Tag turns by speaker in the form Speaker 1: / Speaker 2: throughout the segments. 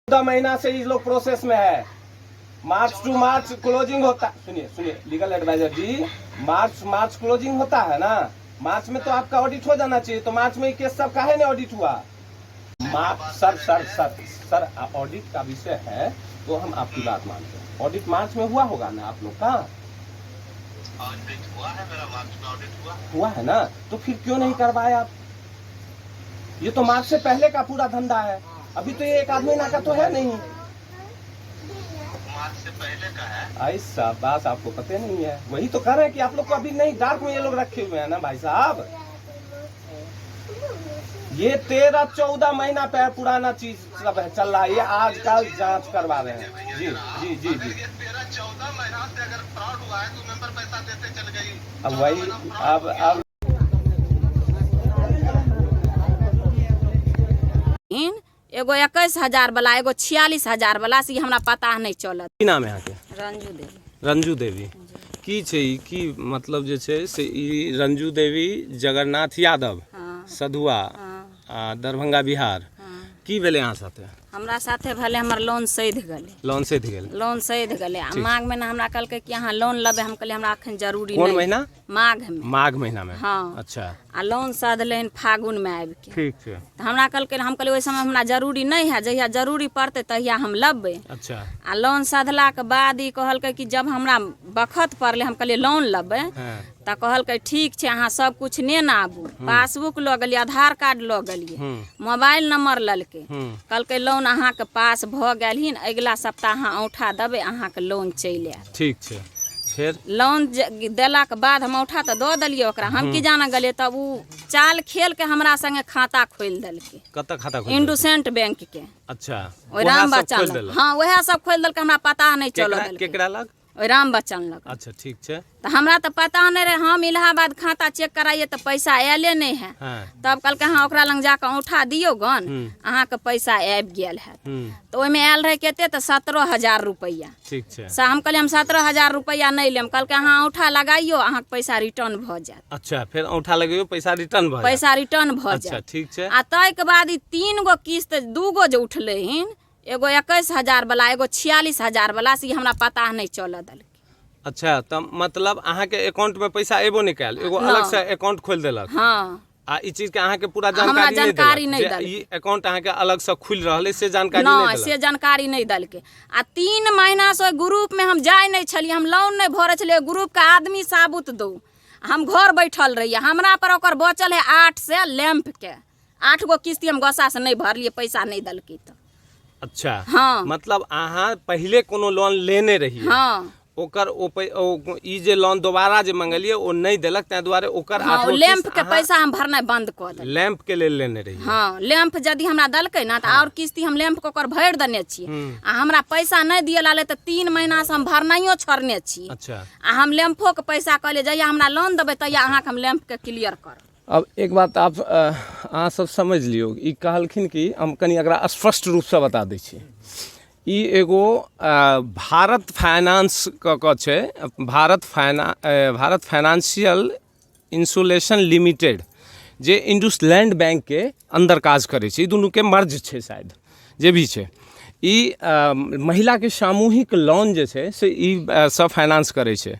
Speaker 1: 14 महीना से ये लोग प्रोसेस में है। मार्च टू मार्च क्लोजिंग होता। सुनिए सुनिए, लीगल एडवाइजर जी, मार्च मार्च क्लोजिंग होता है ना? मार्च में तो आपका ऑडिट हो जाना चाहिए, तो मार्च में ये केस सब काहे नहीं ऑडिट हुआ? मार्च, sir sir sir sir, audit का विषय है तो हम आपकी बात मानते हैं। ऑडिट मार्च में हुआ होगा ना आप लोग का?
Speaker 2: ऑडिट हुआ है मेरा, मार्च में ऑडिट हुआ।
Speaker 1: हुआ है ना? तो फिर क्यों नहीं करवाए आप? ये तो मार्च से पहले का पूरा धंधा है। अभी तो ये एक आध महीना का तो है नहीं।
Speaker 2: मार्च से पहले का है।
Speaker 1: ऐसा बात आपको पते नहीं है। वही तो कह रहे हैं कि आप लोग को अभी नहीं, डार्क में ये लोग रखे हुए हैं ना भाई साहब। ये 13-14 महीना पे पुराना चीज सब है, चल रहा है। ये आजकल जांच करवा रहे हैं। जी जी जी जी।
Speaker 2: अगर ये 13-14 महीना से अगर फ्रॉड हुआ है तो मेंबर पैसा देते चल गई।
Speaker 1: अब वही अब
Speaker 3: इन एगो 21,000 वाला, एगो 46,000 वाला से ई हमरा पता नहि चलत।
Speaker 1: की नाम है अहाँके?
Speaker 3: रंजू देवी।
Speaker 1: रंजू देवी। की छै ई? की मतलब जे छै से ई रंजू देवी जगन्नाथ यादव, सधुआ, आ दरभंगा, बिहार। की भेलै अहाँ साथे?
Speaker 3: हमरा साथे भेलै, हमर लोन सधि गेलै।
Speaker 1: लोन सधि गेल?
Speaker 3: लोन सधि गेलै आ माघ महीना हमरा कहलकै कि अहाँ लोन लेबै। हम कहलियै, हमरा एखन जरूरी
Speaker 1: कोन
Speaker 3: नहि।
Speaker 1: महीना?
Speaker 3: माघ मे।
Speaker 1: माघ महीना मे?
Speaker 3: हँ। आ लोन सधलै हन फागुनमे आबिके।
Speaker 1: ठीक छै।
Speaker 3: तऽ हमरा कहलकै, हम कहलियै, ओहि समय हमरा जरूरी नहि है, जहिया जरूरी पड़तै तहिया हम लेबै। आ लोन सधलाके बाद ई कहलकै कि जब हमरा बखत पड़लै, हम कहलियै लोन लेबै, तऽ कहलकै, ठीक छै, अहाँ सब कुछ नेने आबू। पासबुक लऽ गेलियै, आधार कार्ड लऽ गेलियै, मोबाइल नंबर लेलकै। कहलकै, लोन अहाँके पास भऽ गेल हन, अगिला सप्ताह अहाँ औंठा देबै, अहाँके लोन चलि आयत।
Speaker 1: ठीक छै, फेर?
Speaker 3: लोन देलाके बाद हम औंठा तऽ दऽ देलियै ओकरा। हम की जाने गेलियै, तब ओ चाल खेल के हमरा संगे खाता खोलि देलकै।
Speaker 1: कतऽ खाता खोलि देलकै?
Speaker 3: इंडसेंट बैंक के। ओहि
Speaker 1: उएह
Speaker 3: राम
Speaker 1: सब
Speaker 3: बच्चन
Speaker 1: खोलि
Speaker 3: लग।
Speaker 1: देलक?
Speaker 3: हँ, उएह सब खोलि देलकै, हमरा पता नहि चलऽ
Speaker 1: केकरा?
Speaker 3: देलकै।
Speaker 1: केकरा लग?
Speaker 3: ओहि राम बच्चन लग।
Speaker 1: अच्छा, ठीक छै।
Speaker 3: तऽ हमरा तऽ पता नहि रहै। हम इलाहाबाद खाता चेक कराइए तऽ पैसा आयले नहि है। तब कहलकै, अहाँ ओकरा लग जाकऽ औंठा दियौ गन, अहाँके पैसा आबि गेल हैत। तऽ ओहिमे आयल रहै कते? तऽ 17,000 रुपैआ।
Speaker 1: ठीक छै।
Speaker 3: से हम कहलियै, हम 17,000 रुपैआ नहि लेब। कहलकै, अहाँ औंठा लगाइयौ, अहाँके पैसा रिटर्न भऽ जायत।
Speaker 1: अच्छा, फेर औंठा लगैयौ, पैसा रिटर्न भऽ जायत।
Speaker 3: पैसा रिटर्न भऽ जायत।
Speaker 1: ठीक छै।
Speaker 3: आ ताहिके बाद ई तीन गो किस्त, दू गो जे उठलै हन, एगो 21,000 वाला, एगो 46,000 वाला, से ई हमरा पता नहि चलऽ देलकै।
Speaker 1: अच्छा, तऽ मतलब अहाँके अकाउंट में पैसा एबो नहि कयल, एगो अलग से अकाउंट खोलि देलक?
Speaker 3: हँ।
Speaker 1: आ ई चीज के अहाँके पूरा
Speaker 3: हमरा
Speaker 1: जानकारी नहि
Speaker 3: जानकारी
Speaker 1: देलक
Speaker 3: नहि
Speaker 1: जे
Speaker 3: देलक।
Speaker 1: ई अकाउंट अहाँके अलग से खुलि रहल अइ, से जानकारी नहि
Speaker 3: नहि,
Speaker 1: देलक?
Speaker 3: से जानकारी नहि देलकै। आ 3 महीनासँ ओहि ग्रुपमे हम जाइ नहि छलियै, हम लोन नहि भरै छलियै। ओहि ग्रुपके आदमी साबुत दौ, हम घर बैठल रहियै। हमरा पर ओकर बचल है 8 सए लैम्पके, आठ गो किस्ती हम गोसासँ नहि भरलियै, पैसा नहि देलकै तऽ।
Speaker 1: मतलब अहाँ पहिले कोनो लोन लेने रहियै?
Speaker 3: हँ।
Speaker 1: ओकर ओ ई जे लोन दोबारा जे मंगलियै, ओ नहि देलक, ताहि दुआरे ओकर
Speaker 3: हँ।
Speaker 1: आठ गो
Speaker 3: लैम्प
Speaker 1: किस्त
Speaker 3: के
Speaker 1: अहाँ
Speaker 3: पैसा हम भरनाइ बंद कऽ देलियै।
Speaker 1: लैंप के लेल लेने रहियै?
Speaker 3: हँ, लैम्प यदि हमरा देलकै ने तऽ आओर किस्ती हम लैम्प के ओकर भरि देने छियै। आ हमरा पैसा नहि दिअ लागलै तऽ 3 महीनासँ हम भरनाइयो छोड़ने छी। आ हम लैम्पोके पैसा कहलियै, जहिया हमरा लोन देबै तहिया अहाँके हम लैम्पके क्लियर करब।
Speaker 1: अब एक बात आप अहाँ सब समझ लियौ। ई कहलखिन कि हम कनि एकरा स्पष्ट रूपसँ बता दै छी। ई एगो भारत फाइनेंस कऽ कऽ छै, भारत फाइनेंशियल इंसुलेशन लिमिटेड, जे इंडसलैंड बैंकके अन्दर काज करै छै। ई दुनूके मर्ज छै शायद। जे भी छै, ई महिलाके सामूहिक लोन जे छै से ई सब फाइनेंस करै छै।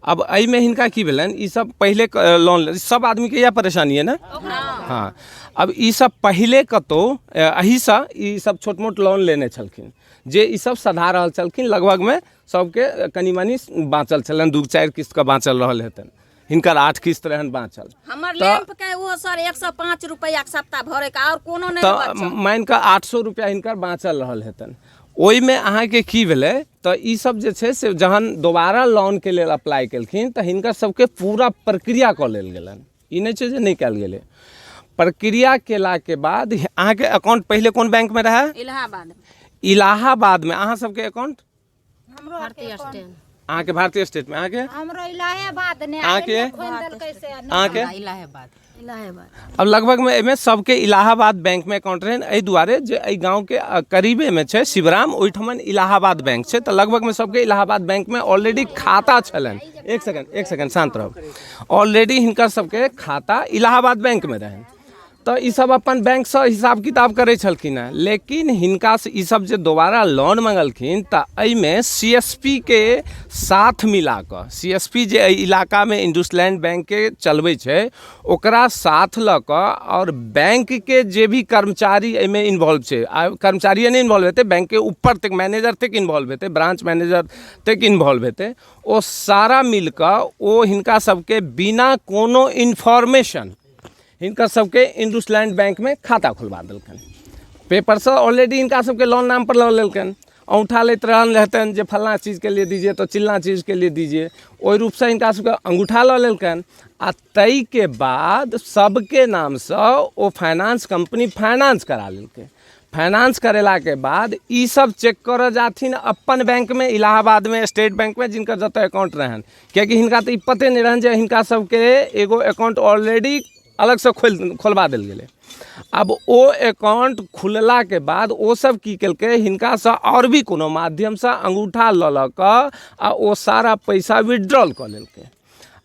Speaker 1: अब एहिमे हिनका की भेलनि, ई सब पहिले लोन, सब आदमीके इएह परेशानी है ने? हँ। अब ई सब पहिले कतहु एहिसँ ई सब छोट मोट लोन लेने छलखिन, जे ई सब सधा रहल छलखिन। लगभगमे सबके कनि मनि बाँचल छलनि, दू चारि किस्तके बाँचल रहल हेतनि। हिनकर आठ किस्त रहनि बाँचल।
Speaker 3: हमर लैंप के ओहो सर 105 रुपैआ के सप्ताह भरे के, और कोनो नहि
Speaker 1: तऽ
Speaker 3: बचल।
Speaker 1: मानि कऽ 800 रुपैआ हिनकर बाँचल रहल हेतनि। ओहिमे अहाँके की भेलै तऽ ई सब जे छै से जहन दोबारा लोनके लेल अप्लाई केलखिन तऽ हिनकर सबके पूरा प्रक्रिया कऽ लेल गेलनि। ई नहि छै जे नहि कयल गेलै। प्रक्रिया केलाके बाद अहाँके अकाउंट पहिले कोन बैंकमे रहए?
Speaker 3: इलाहाबाद।
Speaker 1: इलाहाबादमे। अहाँ सबके अकाउंट?
Speaker 4: भारतीय स्टेट।
Speaker 1: अहाँके भारतीय स्टेटमे। अहाँके?
Speaker 4: हमरो इलाहाबाद ने।
Speaker 1: अहाँके?
Speaker 4: खोलि देलकै से।
Speaker 1: अहाँके?
Speaker 5: इलाहाबाद।
Speaker 4: इलाहाबाद।
Speaker 1: अब लगभगमे एहिमे सबके इलाहाबाद बैंकमे अकाउंट रहनि, एहि दुआरे जे एहि गाँवके करीबेमे छै शिवराम, ओहिठमन इलाहाबाद बैंक छै। तऽ लगभगमे सबके इलाहाबाद बैंकमे ऑलरेडी खाता छलनि। एक सेकंड, एक सेकंड, शान्त रहब। ऑलरेडी हिनकर सबके खाता इलाहाबाद बैंकमे रहनि। तऽ ईसभ अपन बैंकसँ हिसाब किताब करै छलखिन हेँ। लेकिन हिनकासँ ईसभ जे दोबारा लोन मङ्गलखिन तऽ एहिमे सी एस पी के साथ मिला कऽ, सी एस पी जे एहि इलाकामे इंडसलैंड बैंकके चलबै छै ओकरा साथ लऽ कऽ, आओर बैंकके जे भी कर्मचारी एहिमे इन्वॉल्व छै, आ कर्मचारिए नहि इन्वॉल्व हेतै, बैंकके ऊपर तक मैनेजर तक इन्वॉल्व हेतै, ब्रांच मैनेजर तक इन्वॉल्व हेतै, ओ सारा मिल कऽ ओ हिनका सबके बिना कोनो इन्फॉर्मेशन हिनकर सबके इंडसलैंड बैंकमे खाता खोलबा देलकनि। पेपरसँ ऑलरेडी हिनका सबके लोन नामपर लऽ लेलकनि, औँठा लैत रहल हेतनि जे फल्लाँ चीजके लिए दीजिए तऽ चिल्लाँ चीजके लिए दीजिए, ओहि रूपसँ हिनका सबके अङ्गूठा लऽ लेलकनि। आ ताहिके बाद सबके नामसँ ओ फाइनेंस कम्पनी फाइनेंस करा लेलकै। फाइनेंस करेलाके बाद ई सब चेक करऽ जाथिन अपन बैंकमे, इलाहाबादमे स्टेट बैंकमे, जिनकर जतऽ अकाउंट रहनि, किएकि हिनका तऽ ई पते नहि रहनि जे हिनका सबके एगो अकाउंट ऑलरेडी अलगसँ खोलबा देल गेलै। आब ओ अकाउंट खुललाके बाद ओ सब की केलकै, हिनकासँ आओर भी कोनो माध्यमसँ अङ्गूठा लऽ लऽ कऽ आ ओ सारा पैसा विड्रॉल कऽ लेलकै।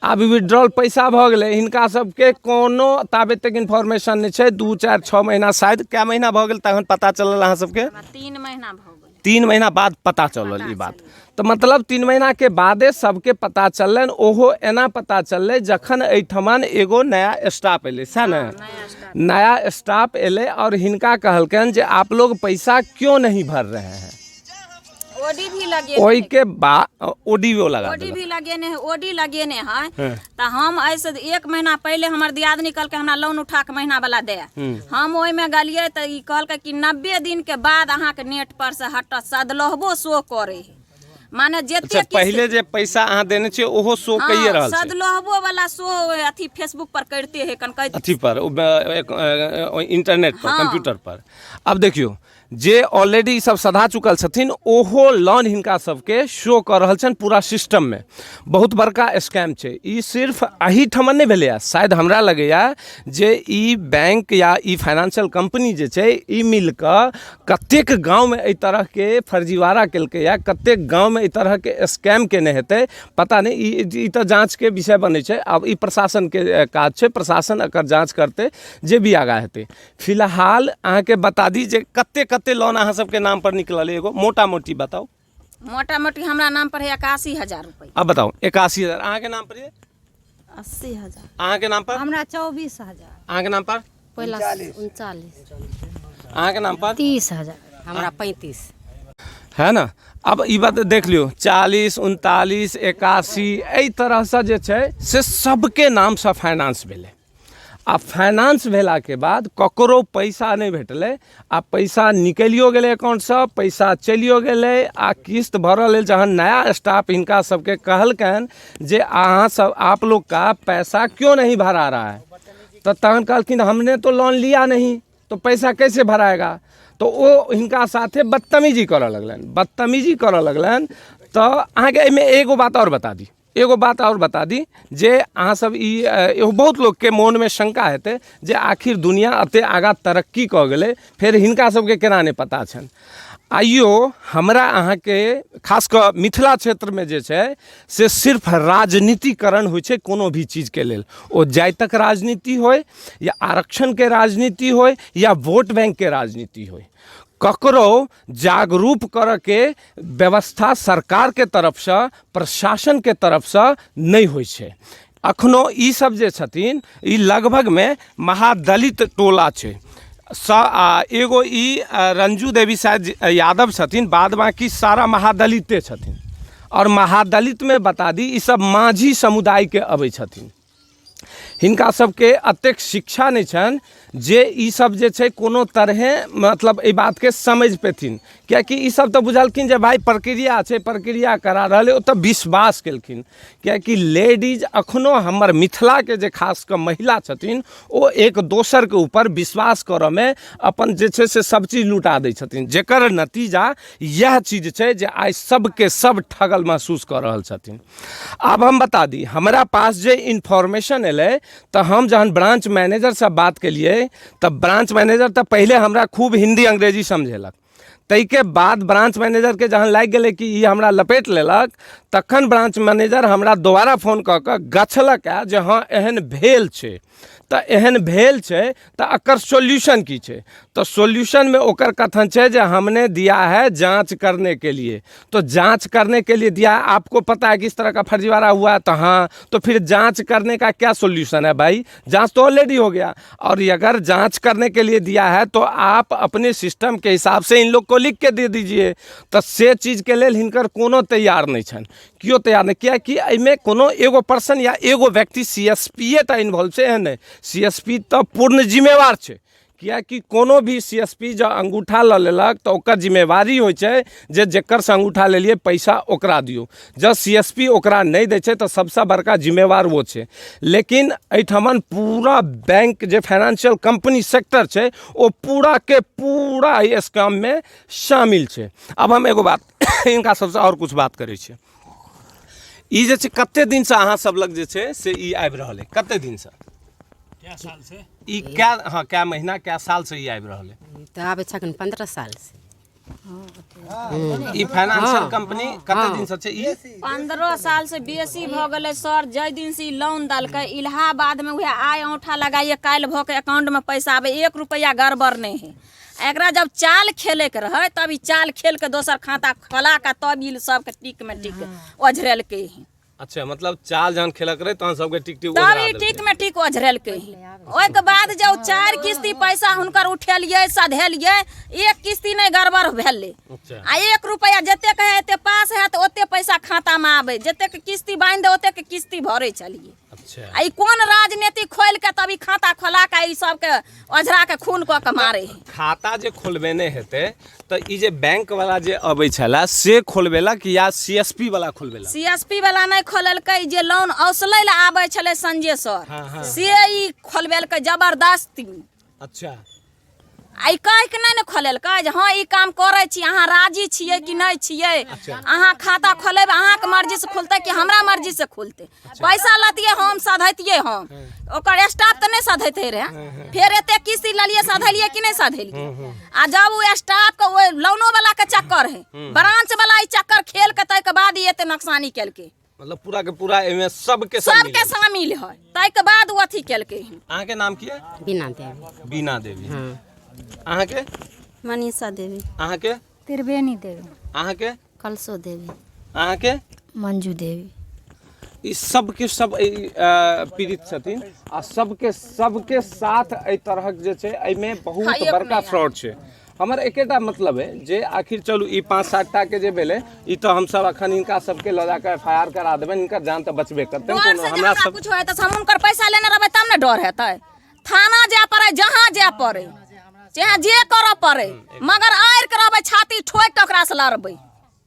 Speaker 1: आब विड्रॉल पैसा भऽ गेलै, हिनका सबके कोनो ताबे तक इन्फॉर्मेशन नहि छै। 2 4 6 महीना, शायद कए महीना भऽ गेल तखन पता चलल अहाँ सबके?
Speaker 3: 3 महीना भऽ गेल।
Speaker 1: 3 महीना बाद पता चलल ई बात। तऽ मतलब 3 महीनाके बादे सबके पता चललनि। ओहो एना पता चललै जखन एहिठमन एगो नया स्टाफ एलै, सएह ने? नया स्टाफ एलै आओर हिनका कहलकनि जे आप लोग पैसा क्यों नहीं भर रहे हैं।
Speaker 3: ओडी भी लगे
Speaker 1: ओहिके बाद ओडीओ लगा
Speaker 3: ओडी भी लगेने है, ओडी लगेने है। तऽ हम एहिसँ 1 महीना पहिले हमर दियादनी कहलकै हमरा लोन उठा के महीना वाला दे, हम ओहिमे गेलियै तऽ ई कहलकै कि 90 दिन के बाद अहाँके नेट पर से हटत, सदलहबो शो करे है, माने जते।
Speaker 1: अच्छा, पहिले जे पैसा अहाँ देने छियै ओहो शो कइए रहल छै?
Speaker 3: सदलहबो वाला शो अथी फेसबुक पर करिते है कन
Speaker 1: अथी पर, इंटरनेट पर, कंप्यूटर पर। आब देखियौ जे ऑलरेडी सब सधा चुकल छथिन ओहो लोन हिनका सबके शो कऽ रहल छनि पूरा सिस्टममे। बहुत बड़का स्कैम छै ई, सिर्फ एहिठमन नहि भेलैए। शायद हमरा लगैए जे ई बैंक या ई फाइनेंशियल कम्पनी जे छै ई मिल कऽ कतेक गाँवमे एहि तरहके फर्जीवाड़ा केलकैए, कतेक गाँवमे एहि तरहके स्कैम केने हेतै पता नहि। ई तऽ जाँचके विषय बनै छै। आब ई प्रशासनके काज छै, प्रशासन एकर जाँच करतै, जे भी आगाँ हेतै। फिलहाल अहाँके बता दी जे कते कते लोन अहाँ सबके नाम पर निकलल, एगो मोटा मोटी बताउ।
Speaker 3: मोटा मोटी हमरा नाम पर है 81,000 रुपया।
Speaker 1: अब बताउ, 81,000 अहाँके नाम पर है?
Speaker 4: 80,000।
Speaker 1: अहाँके नाम पर?
Speaker 4: हमरा 24,000।
Speaker 1: अहाँके नाम पर?
Speaker 4: पहिला 39।
Speaker 1: अहाँके नाम पर?
Speaker 4: 30,000।
Speaker 5: हमरा 35।
Speaker 1: है ना? अब ई बात देख लियौ, 40, 39, 81, एहि तरहसँ जे छै से सबके नामसँ फाइनेंस भेलै। आ फाइनेंस भेलाके बाद ककरो पैसा नहि भेटलै, आ पैसा निकलियो गेलै अकाउंटसँ, पैसा चलियो गेलै। आ किस्त भरऽ लेल जहन नया स्टाफ हिनका सबके कहलकनि जे अहाँ सब, आप लोग का पैसा क्यों नहीं भरा रहा है, तऽ तहन कहलखिन हमने तो लोन लिया नहीं तो पैसा कैसे भराएगा। तऽ ओ हिनका साथे बदतमीजी करऽ लगलनि, बदतमीजी करऽ लगलनि। तऽ अहाँके एहिमे एगो बात आओर बता दी, एगो बात आओर बता दी जे अहाँ सब ई एगो बहुत लोकके मोनमे शंका हेतै जे आखिर दुनिया एते आगाँ तरक्की कऽ गेलै, फेर हिनका सबके केना नहि पता छनि। आइयो हमरा अहाँके खास कऽ मिथिला क्षेत्रमे जे छै से सिर्फ राजनीतिकरण होइ छै कोनो भी चीजके लेल, ओ जातिक राजनीति होइ या आरक्षणके राजनीति होइ या वोट बैंकके राजनीति होइ, ककरो जागरूक करऽके व्यवस्था सरकारके तरफसँ, प्रशासनके तरफसँ नहि होइ छै। अखनो ई सब जे छथिन ई लगभगमे महादलित टोला छै आ एगो ई रंजू देवी शायद यादव छथिन, बाद बाकी सारा महादलिते छथिन। आओर महादलितमे बता दी ई सब माझी समुदायके अबै छथिन। हिनका सबके एतेक शिक्षा नहि छनि जे ई सब जे छै कोनो तरहे मतलब एहि बातके समझि पेथिन, किएकि ई सब तऽ बुझलखिन जे भाइ प्रक्रिया छै, प्रक्रिया करा रहल अइ, ओतऽ विश्वास केलखिन। किएकि लेडीज अखनो हमर मिथिलाके जे खास कऽ महिला छथिन ओ एक दोसरके ऊपर विश्वास करऽमे अपन जे छै से सब चीज लुटा दै छथिन, जकर नतीजा इएह चीज छै जे आइ सबके सब ठगल महसूस कऽ रहल छथिन। आब हम बता दी, हमरा पास जे इन्फॉर्मेशन एलै तऽ हम जहन ब्रांच मैनेजरसँ बात केलियै तऽ ब्रांच मैनेजर तऽ पहिले हमरा खूब हिन्दी अंग्रेजी समझेलक, ताहिके बाद ब्रांच मैनेजरके जहन लागि गेलै कि ई हमरा लपेट लेलक तखन ब्रांच मैनेजर हमरा दोबारा फोन कऽ कऽ गछलक जे हँ एहन भेल छै। तऽ एहन भेल छै तऽ एकर सोल्यूशन की छै? तऽ सोल्यूशनमे ओकर कथन छै जे हमने दिया है जाँच करने के लिए। तो जांच करने के लिए दिया है, आपको पता है कि इस तरह का फर्जीवाड़ा हुआ है, तो हाँ, तो फिर जांच करने का क्या सोल्यूशन है भाई? जांच तो ऑलरेडी हो गया। और अगर जांच करने के लिए दिया है तो आप अपने सिस्टम के हिसाब से इन लोग को लिख के दे दीजिए। तऽ से चीजके लेल हिनकर कोनो तैयार नहि छनि, केओ तैयार नहि, किएकि एहिमे कोनो एगो पर्सन या एगो व्यक्ति सी एस पी ए टा इन्वॉल्व छै एहन नहि। सी एस पी तऽ पूर्ण जिम्मेवार छै, किएकि कोनो भी सी एस पी जँ अङ्गूठा लऽ लेलक तऽ ओकर जिम्मेवारी होइ छै जे जकरसँ अङ्गूठा लेलियै पैसा ओकरा दियौ। जँ सी एस पी ओकरा नहि दै छै तऽ सबसँ बड़का जिम्मेवार ओ छै। लेकिन एहिठमन पूरा बैंक जे फाइनेंशियल कम्पनी सेक्टर छै ओ पूराके पूरा एहि स्कैममे शामिल छै। आब हम एगो बात हिनका सबसँ आओर किछु बात करै छी। ई जे छै कते दिनसँ अहाँ सब लग जे छै से ई आबि रहल अइ, कते दिनसँ?
Speaker 5: कए साल से
Speaker 1: ई कै, हँ, कै महीना कै साल से ई आबि रहल अइ?
Speaker 6: तऽ आबै छखन 15 साल से।
Speaker 1: ई फाइनेंशियल कंपनी कते दिन से छै ई?
Speaker 3: 15 साल से बेसी भऽ गेलै सर। जाहि दिन से ई लोन देलकै इलाहाबाद में, उएह आइ औंठा लगाइए काल्हि भऽ के अकाउंट में पैसा आबै, 1 रुपैआ गड़बड़ नहि है। एकरा जब चाल खेलैके रहै तब ई चाल खेल के दोसर खाता खोला के तब ई सबके टिक में टिक ओझरेलकै हँ।
Speaker 1: अच्छा, मतलब चाल जहन खेलक रहे तहन सबके टिक टिक
Speaker 3: तब
Speaker 1: ओझरा
Speaker 3: ई
Speaker 1: देलकै।
Speaker 3: टिक में टिक ओझरेलकै हँ। ओहिके बाद जब 4 किस्ती पैसा हुनकर उठेलियै सधेलियै, 1 किस्ती नहि गड़बड़ भेलै। आ 1 रुपैआ जतेक है एते पास है तऽ ओते पैसा खातामे आबै, जतेक किस्ती बान्हि दे ओतेक किस्ती भरै छलियै। आ ई कोन राजनीति खोलि के तब ई खाता खोला के ई सबके ओझरा के खून कऽ के मारे है?
Speaker 1: खाता जे खोलबेने हेतै तऽ ई जे बैंक वाला जे अबै छला से खोलबेलक या सी एस पी वाला खोलबेलक?
Speaker 3: सी एस पी वाला नहि खोललकै, जे लोन औसलै लए आबै छलै संजय सर, से ई खोलबेलकै जबरदस्ती। आ ई कहि के नहि ने खोलेलकै जे हँ ई काम करै छी, अहाँ राजी छियै कि नहि छियै? अहाँ खाता खोलेबै, अहाँके मर्जी से खुलतै कि हमरा मर्जी से खुलतै? पैसा लतियै हम, सधैतियै हम, ओकर स्टाफ तऽ नहि सधैते रहै। फेर एते किस्ती लेलियै, सधेलियै कि नहि सधेलियै? आ जब ओ स्टाफ के ओहि लोनो वाला के चक्कर है, ब्रांच वाला ई चक्कर खेल के ताहिके बाद ई एते नोकसानी केलकै।
Speaker 1: मतलब पूरा के पूरा एहिमे सबके सब
Speaker 3: सबके
Speaker 1: मिलल।
Speaker 3: शामिल है, ताहिके बाद ओ अथी केलकै हन।
Speaker 1: अहाँके नाम की है?
Speaker 6: बीना देवी।
Speaker 1: बीना देवी।
Speaker 6: हाँ।
Speaker 1: अहाँके?
Speaker 4: मनीषा देवी।
Speaker 1: अहाँके?
Speaker 7: त्रिवेणी देवी।
Speaker 1: अहाँके?
Speaker 4: कलशो देवी।
Speaker 1: अहाँके?
Speaker 4: मंजू देवी।
Speaker 1: ई सबके सब एहि पीड़ित छथिन आ सबके सबके साथ एहि तरहक जे छै एहिमे बहुत
Speaker 3: हाँ, एक
Speaker 1: बड़का
Speaker 3: नहि।
Speaker 1: फ्रॉड छै। हमर एकेटा मतलब है जे आखिर चलू ई 5-7 टा के जे भेलै ई तऽ हमसब अखन हिनका सबके लऽ जाकऽ एफ I R करा देबनि, हिनकर जान तऽ बचबे करतनि।
Speaker 3: डर
Speaker 1: कोनो
Speaker 3: से जे
Speaker 1: हमरा
Speaker 3: हमरा
Speaker 1: सब
Speaker 3: कुछ होय तऽ हम हुनकर पैसा लेने रहबै तब ने डर हेतै। थाना जाय पड़ै, जहाँ जाय पड़ै, चाहे जे करऽ पड़ै, मगर आड़ि के रहबै, छाती ठोकि के ओकरा से लड़बै।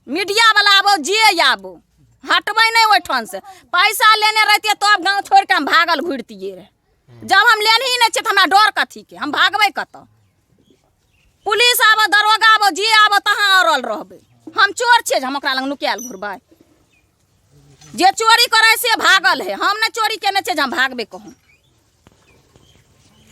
Speaker 3: मीडिया वाला आबो जे आबो, हटबै नहि ओहिठाम से। पैसा लेने रहितियै तब गाँव छोड़ि के हम भागल घुरतियै रहे। जब हम लेनही नहि छियै तऽ हमरा डर कथीके? हम भागबै कतऽ? पुलिस आबो, दरोगा आबो, जे आबो, तहाँ अड़ल रहबै। हम चोर छियै जे हम ओकरा लग नुकायल घुरबै? जे चोरी करै से भागल है, हम नहि चोरी केने छियै जे हम भागबै कहूँ।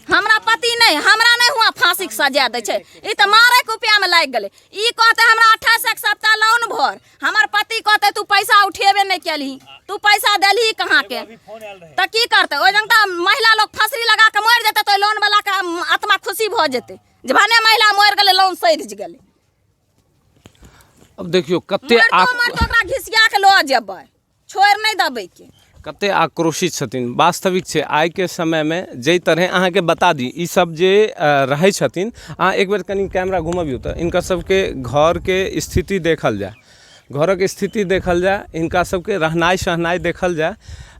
Speaker 3: हमरा पति नहि, हमरा नहि हुआ फांसीके सजा दै छै। ई तऽ मारैके उपायमे लागि गेलै। ई कहतै हमरा 28 एक सप्ताह लोन भर, हमर पति कहतै तू पैसा उठेबे नहि केलही, तू पैसा देलही कहाँके? तऽ की करतै? ओहि जंग तऽ महिला लोग फसरी लगा के मरि जेतै तऽ लोन वाला के आत्मा खुशी भऽ जेतै जे भने महिला मरि गेलै, लोन सधि गेलै।
Speaker 1: अब देखियौ कते
Speaker 3: मरतो मरतो ओकरा घिसिया के लऽ जेबै, छोड़ि नहि देबै के।
Speaker 1: कते आक्रोशित छथिन। वास्तविक छै आइके समयमे जाहि तरहे अहाँके बता दी ई सब जे रहै छथिन, अहाँ एक बेर कनि कैमरा घुमबियौ तऽ हिनकर सबके घरके स्थिति देखल जाय, घरक स्थिति देखल जाय, हिनका सबके रहनाइ सहनाइ देखल जाय,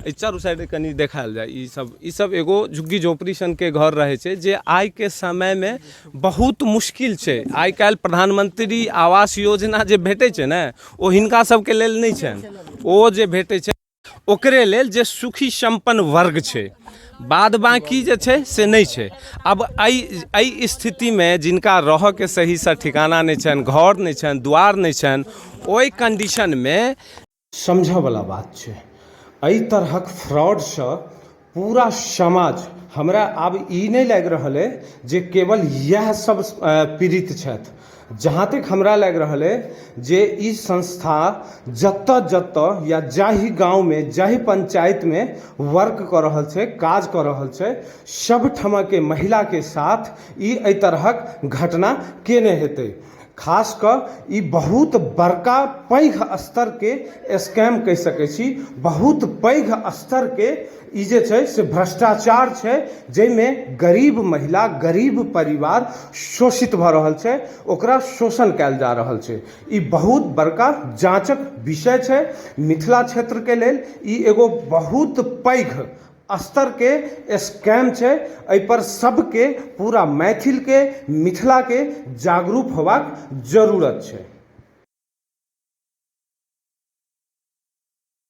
Speaker 1: एहि चारू साइड कनि देखायल जाय। ई सब एगो झुग्गी झोपड़ी सनके घर रहै छै जे आइके समयमे बहुत मुश्किल छै। आइ काल्हि प्रधानमंत्री आवास योजना जे भेटै छै ने ओ हिनका सबके लेल नहि छनि, ओ जे भेटै छै ओकरे लेल जे सुखी सम्पन्न वर्ग छै, बाद बाँकी जे छै से नहि छै। आब एहि स्थितिमे जिनका रहऽके सहीसँ ठिकाना नहि छनि, घर नहि छनि, दुआर नहि छनि, ओहि कन्डीशनमे समझऽवला बात छै। एहि तरहक फ्रॉडसँ पूरा समाज, हमरा आब ई नहि लागि रहल अइ जे केवल इएह सब पीड़ित छथि। जहाँ तक हमरा लागि रहल अइ जे ई संस्था जतऽ जतऽ या जाहि गाँवमे, जाहि पंचायतमे वर्क कऽ रहल छै, काज कऽ रहल छै, सभठमाके महिलाके साथ ई एहि तरहक घटना केने हेतै। खास कऽ ई बहुत बड़का पैघ स्तरके स्कैम कहि सकै छी, बहुत पैघ स्तरके ई जे छै से भ्रष्टाचार छै, जाहिमे गरीब महिला, गरीब परिवार शोषित भऽ रहल छै, ओकरा शोषण कयल जा रहल छै। ई बहुत बड़का जाँचक विषय छै। मिथिला क्षेत्रके लेल ई एगो बहुत पैघ स्तरके स्कैम छै। एहिपर सबके, पूरा मैथिलके, मिथिलाके जागरूक होबाक जरूरत छै।